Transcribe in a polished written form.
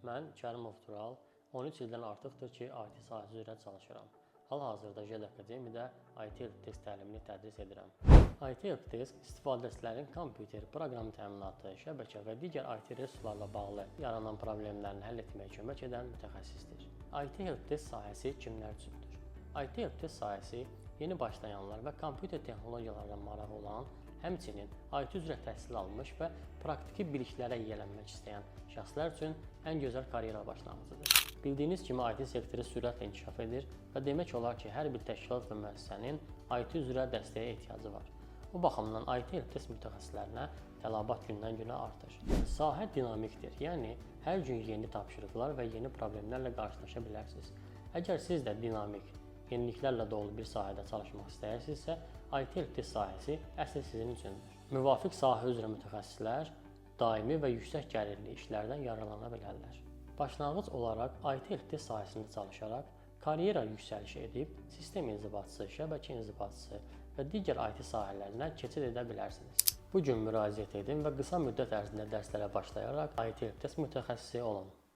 Mən Kərimov Tural, 13 ildən artıqdır ki, IT sahəsi üzrə çalışıram. Hal-hazırda JED Akademidə IT Helpdesk təlimini tədris edirəm. IT Helpdesk istifadəçilərin kompüter, proqram təminatı, şəbəkə və digər IT resurslarla bağlı yaranan problemlərini həll etməyə kömək edən mütəxəssisdir. IT Helpdesk sahəsi kimlər üçündür? IT Helpdesk sahəsi yeni başlayanlar və kompüter texnologiyalarına marağı olan, həmçinin IT üzrə təhsil almış və praktiki biliklərə yiyələnmək istəyən şəxslər üçün ən gözəl karyera başlanğıcıdır. Bildiyiniz kimi IT sektoru sürətlə inkişaf edir və demək olar ki, hər bir təşkilat və müəssisənin IT üzrə dəstəyə ehtiyacı var. Bu baxımdan IT helpdesk mütəxəssislərinə tələbat gündən-günə artır. Sahə dinamikdir, yəni hər gün yeni tapşırıqlar və yeni problemlərlə qarşılaşa bilərsiniz. Əgər siz də dinamik, yeniliklərlə dolu bir sahədə çalışmaq istəyirsinizsə, IT helpdesk sahəsi əsl sizin üçündür. Müvafiq sahə üzrə mütəxəssislər daimi və yüksək gəlirli işlərdən yararlana bilərlər. Başlanğıc olaraq IT helpdesk sahəsində çalışaraq karyera yüksəlişi edib sistem inzibatçısı, şəbəkə inzibatçısı və digər IT sahələrinə keçid edə bilərsiniz. Bu gün müraciət edin və qısa müddət ərzində dərslərə başlayaraq IT helpdesk mütəxəssisi olun.